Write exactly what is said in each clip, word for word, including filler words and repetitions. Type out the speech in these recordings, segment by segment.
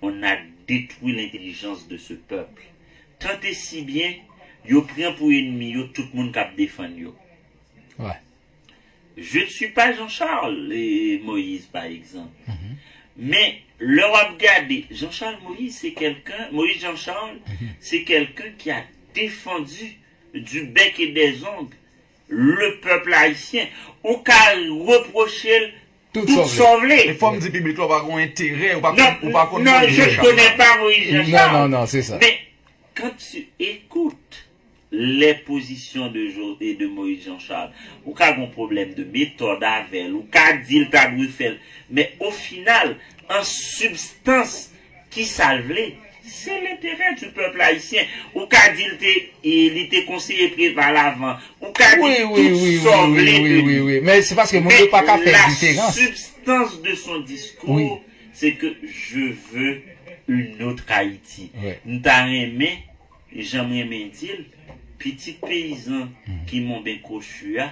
On a détruit l'intelligence de ce peuple. Tant et si bien, yo pran pou enmi yo tout moun k ap defann yo. Ouais. Je ne suis pas Jean-Charles et Moïse, par exemple. Mais leur regarder, Jean-Charles Moïse, c'est quelqu'un, Moïse Jean-Charles, c'est quelqu'un qui a défendu du bec et des ongles le peuple haïtien. Ou ka reprocher Tout tout sa w vle. sa w vle. E fò m di piblik la, ou pa gen enterè, ou pa Non, ou pa konn non, moun je yo. ne connais pas Moïse Jean-Charles. Non, non, non, c'est ça. Mais quand tu écoutes les positions de, Jo- et de Moïse Jean-Charles, ou ka gen un problème de méthode avec, ou ka di l ta dwe fè l. Mais au final, en substance, ki sa l vle? C'est l'intérêt du peuple haïtien. Ou ka di l te, li te konseye Préval avan. Ou ka di Oui, oui, tout oui, sa w oui, vle oui, de oui, li. oui, oui. Men se paske moun yo pa ka fè la diferans. Substance de son discours, Oui. C'est que je veux une autre Haïti. Ouais. M ta renmen, jan m renmen di l, pitit peyizan ki monben kochu a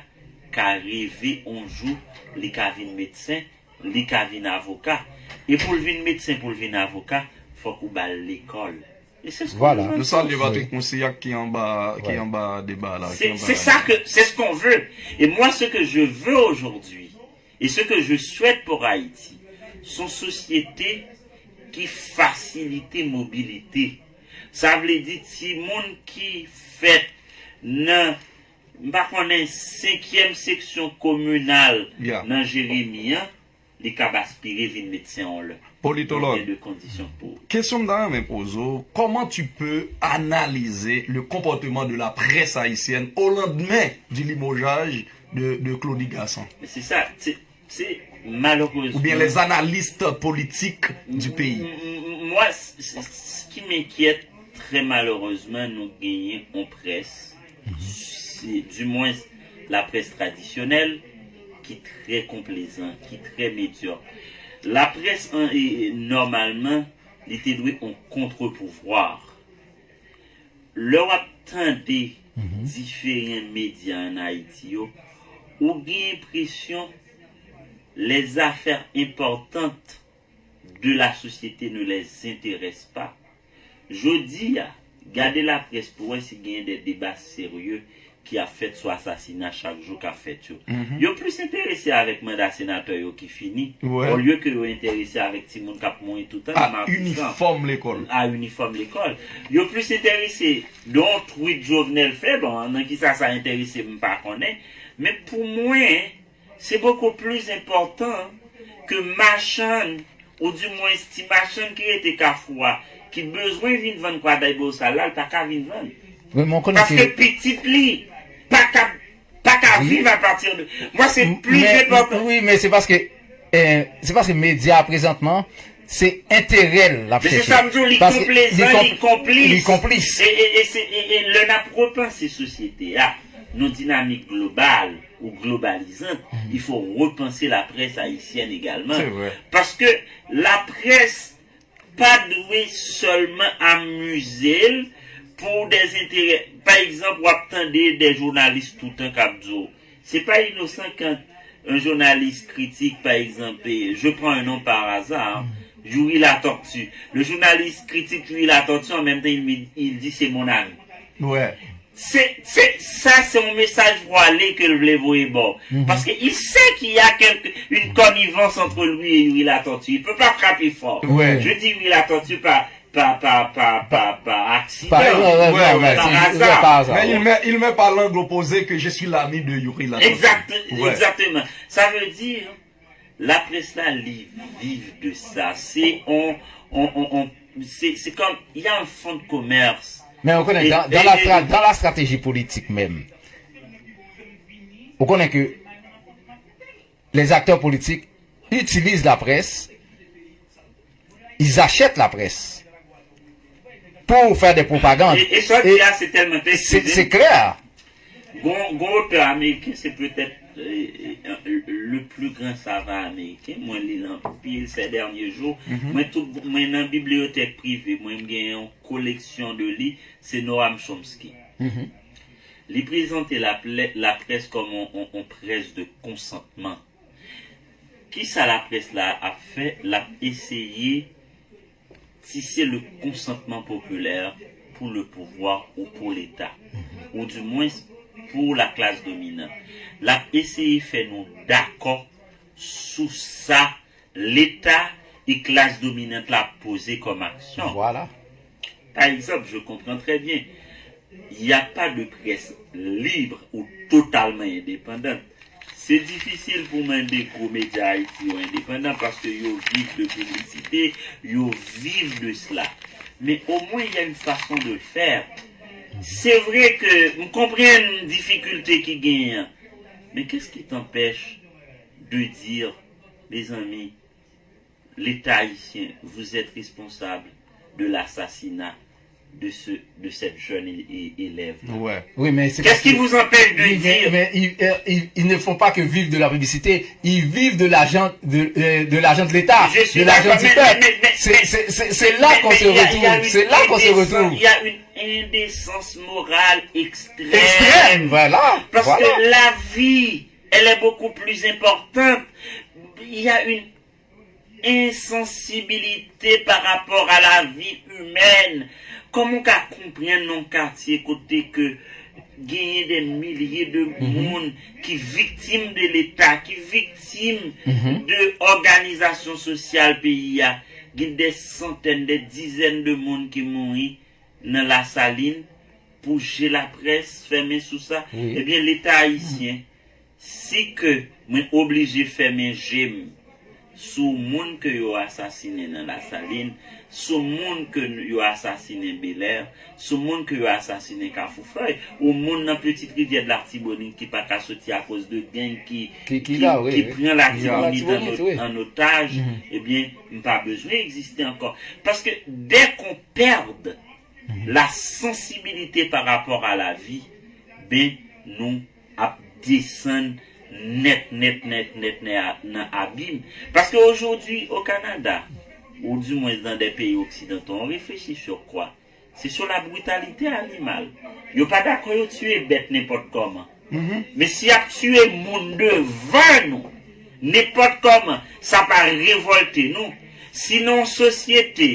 ka reve on jou li ka vin medsen, li ka vin avoka. E pou l vin medsen, pou l vin avoka, fòk ou ba l lekòl. E se sa Voilà. Nou salye Patrick Moussilhac ki anba ki Ouais. anba deba la. ki C'est anba c'est ça que c'est ce qu'on veut. Et moi, ce que je veux aujourd'hui, et ce que je souhaite pour Haïti, c'est une société qui facilite mobilité. Sa vle di timoun ki fèt nan, m pa konnen, senkyèm seksyon kominal Yeah. nan Jeremi an, li kab aspire vin medsen on lè. Politològ. Gen de kondisyon pou. Kesyon m ta renmen poze w, comment tu peux analyser le comportement de la presse haïtienne au lendemain du limogeage de, de Claudy Gassant? Men se sa, se se malerezman. Ou bien les analystes politiques du pays? M- m- m- Mwen, s- s- s- ce qui m'inquiète, très malheureusement, nou genyen on près, c'est du moins la presse traditionnelle, ki trè konplezan, ki trè medyòk. Laprès an, e, e, nòmalman, li te dwe on contre-pouvoir. Lè w ap tande diferan medya ann Ayiti yo, ou gen enpresyon les affaires importantes de la société ne les intéressent pas. Jodi a, gade laprès pou wè si gen de deba serye ki ap fèt sou asasina chak jou k ap fèt yo. Yo plis enterese avèk manda senatè yo ki fini, Ouais. olye ke yo enterese avèk timoun k ap mouri toutan nan A Matisan. Inifòm lekòl. A inifòm lekòl. Yo plis enterese de yon tweet Jovenel fè, bon, nan ki sa sa enterese m pa konnen, men pou mwen, se bokou plis enpòtan ke machann, ou dimwens ti machann ki rete Kafou a, ki bezwen vin vann kwadray bosal la, l pa ka vin vann. Wi, men w konnen Paske ke pitit li pa ka, pa ka viv a pati de. Mwen, se plis Men- enpòtan. Wi, men se paske eh, se paske medya a prezantman se enterè l l ap Men se chèche. sa m di w, li Paske konplezan, konp- li konplis. Li konplis. E, e, e, se- e, e lè n ap repanse sosyete a, nan dinamik global ou globalizant, il faut repenser la presse haïtienne également. C'est vrai. Paske laprès pa dwe sèlman amize l pou de enterè. Pa egzanp, w ap tande de jounalis toutan k ap di w, se pa inosan kan un journaliste critique, par exemple, et je prends un nom par hasard, hein, Youri Latortue. Le journaliste critique Youri Latortue, en même temps, il, me- il dit c'est mon ami. Ouais. C'est, c'est, ça, c'est un message voilé que le voulait voir. Parce qu'il sait qu'il y a quelque, une connivence entre lui et Youri Latortue. Il ne peut pas frapper fort. Ouais. Je dis Youri Latortue par, par, par, par, par, par accident. Par, ouais, ouais, Ouais, ouais, ouais. ouais, Par c'est- hasard. ouais, par hasard, Mais il ouais. met, il met par l'angle opposé que je suis l'ami de Youri Latortue. Exact, Ouais. Exactement. Ça veut dire, laprès la, li viv de sa. Se on, on, on, on, se, se kòm, il y a un fonds de commerce. Men w konnen, E- dan, dan, e- la, e- tra- dan la strateji politik menm, w konnen ke les acteurs politiques utilisent la presse, ils achètent la presse pour faire des propagandes. E, e sa w di a, se tèlman C'est pèsonèl. C'est clair. Gon, gon otè ameriken, se petèt, euh, le plus grand savant américain. Mwen li l anpil ces derniers jours. Mwen tout, mwen nan bibliyotèk prive mwen, m gen yon koleksyon de li, se Noam Chomsky. Li prezante la, laprès kòm on, on, on presse de consentement. Ki sa laprès la ap fè? L ap eseye Si se le konsantman popilè pou le pouvwa ou pou Leta, ou di mwens pou la klas dominant. L ap eseye fè nou dakò sou sa Leta e klas dominant la poze kòm aksyon. Voilà. Par exemple, je comprends très bien, il n'y a pas de presse libre ou totalement indépendante. Se difisil pou mande gwo medya Ayiti yo endepandan paske yo viv de piblisite, yo viv de sela. Men omwen, il y a une façon de le faire. Se vre ke m konprann difikilte ki genyen an. Men qu'est-ce qui t'empêche de dire, mezanmi, Leta ayisyen, vous êtes responsable de l'assassinat de ce, de cette jeune é- é- élève. Ouais. Oui, mais c'est Qu'est-ce qui vous empêche de Oui, mais, dire mais ils, euh, ils- ils ne font pas que vivre de la publicité, ils vivent de l'argent de, euh, de l'argent de l'État, Je suis de l'argent d'accord, du mais- peuple. mais- mais- C'est- mais- C'est c'est- c'est là Mais- qu'on mais se il y a- il y a retrouve. une C'est là qu'on se indécence- retrouve. Il y a une indécence morale extrême. Extrême, voilà. Parce Voilà. Que la vie, elle est beaucoup plus importante. Il y a une insensibilité par rapport à la vie humaine. Kòman w ka konprann nan katye kote ke genyen de milye de moun ki viktim de Leta, ki viktim de òganizasyon sosyal peyi a, gen de santèn, de dizèn de moun ki mouri nan Lasalin pou je laprès fèmen sou sa. Ebyen, Leta ayisyen, si ke mwen oblije fèmen je m sou moun ke yo asasinen nan Lasalin, sou moun ke yo asasinen Belè, sou moun ke yo asasinen Kafou Fèy, ou moun nan Petite Rivière de l'Artibonite ki pa ka soti akoz de gang ki, Ki- ki la, wi, ki wi. pran Latibonit Latibonit, an, wi. An otaj, ebyen, m pa bezwen egziste ankò. Paske dès qu'on perd la sensibilité par rapport à la vie, ben, nou ap desann nèt, nèt, nèt, nèt, nèt a- nan abim. Paske aujourd'hui, au Canada, ou du moins dans des pays occidentaux, on réfléchit sur quoi? C'est sur la brutalité animale. Yo pa dakò yo tiye bèt nenpòt kòman. Men si y ap tiye moun devan nou, nenpòt kòman, sa pa revòlte nou. Si nan yon sosyete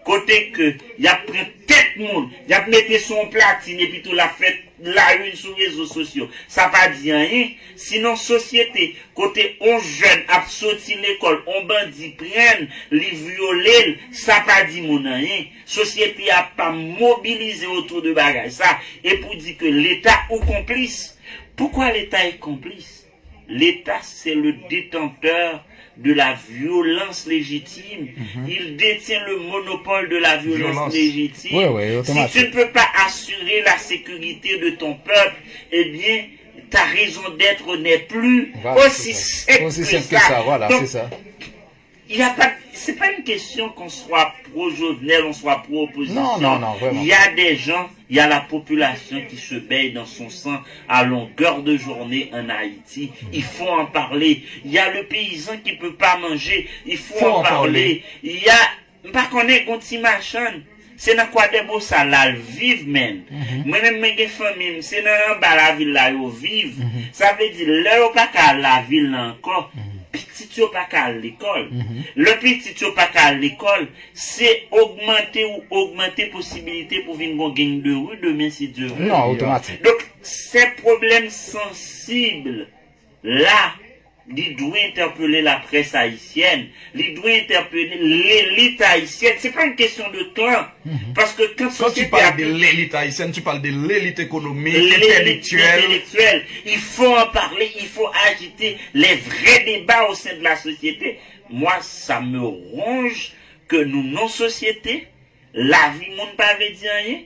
kote ke y ap pran tèt moun, y ap mete sou yon platin epi tou l ap fè la une sou rezo sosyo, sa pa di anyen. Si nan yon sosyete kote yon jèn ap soti lekòl, yon bandi pran l, li vyole l, sa pa di moun anyen. Sosyete a pa mobilize otou de bagay sa. E pou di ke Leta ou konplis. Pourquoi l'État est complice? L'État, c'est le détenteur de la violence légitime. Il détient le monopole de la violence Violence. Légitime. Oui, oui, Si automatique. Tu ne peux pas assurer la sécurité de ton peuple, eh bien, ta raison d'être n'est plus Voilà, aussi c'est ça. sec Aussi que simple que ça. ça, voilà, Donc, c'est ça. Il y a pas, c'est pas une question qu'on soit pro-Jovenel, on soit pro-opposition. Non, non, non, vraiment. Il y a des gens, il y a la population qui se baigne dans son sang à longueur de journée en Haïti. Il faut en parler. Il y a le paysan qui peut pas manger. Il faut, Faut en en parler. parler. Il y a, m pa konnen, gon ti machann. Se nan Kwadèbosa la l viv, menm. Mwen menm, mwen gen fanmi m, se nan anba lavil la yo viv. Sa vle di, lè yo pa ka al lavil la ankò, pitit yo pa ka al lekòl. Lè pitit yo pa ka al lekòl, se ogmante ou ogmante posibilite pou vin gon gang de rue demen, si Dye vle. Non, otomatik. Donk, se pwoblèm sansib la, li dwe entèpele laprès ayisyèn, li dwe entèpele lelit ayisyèn. Se pa yon kesyon de klan. Paske kan Quand tu sosyete parles a de l'élite haïtienne, tu parles de l'élite économique, L'élite intellectuelle. Intellectuelle. Il faut en parler, il faut agiter les vrais débats au sein de la société. Moi, ça me ronge que nous, nos sociétés, lavi moun pa vle di anyen,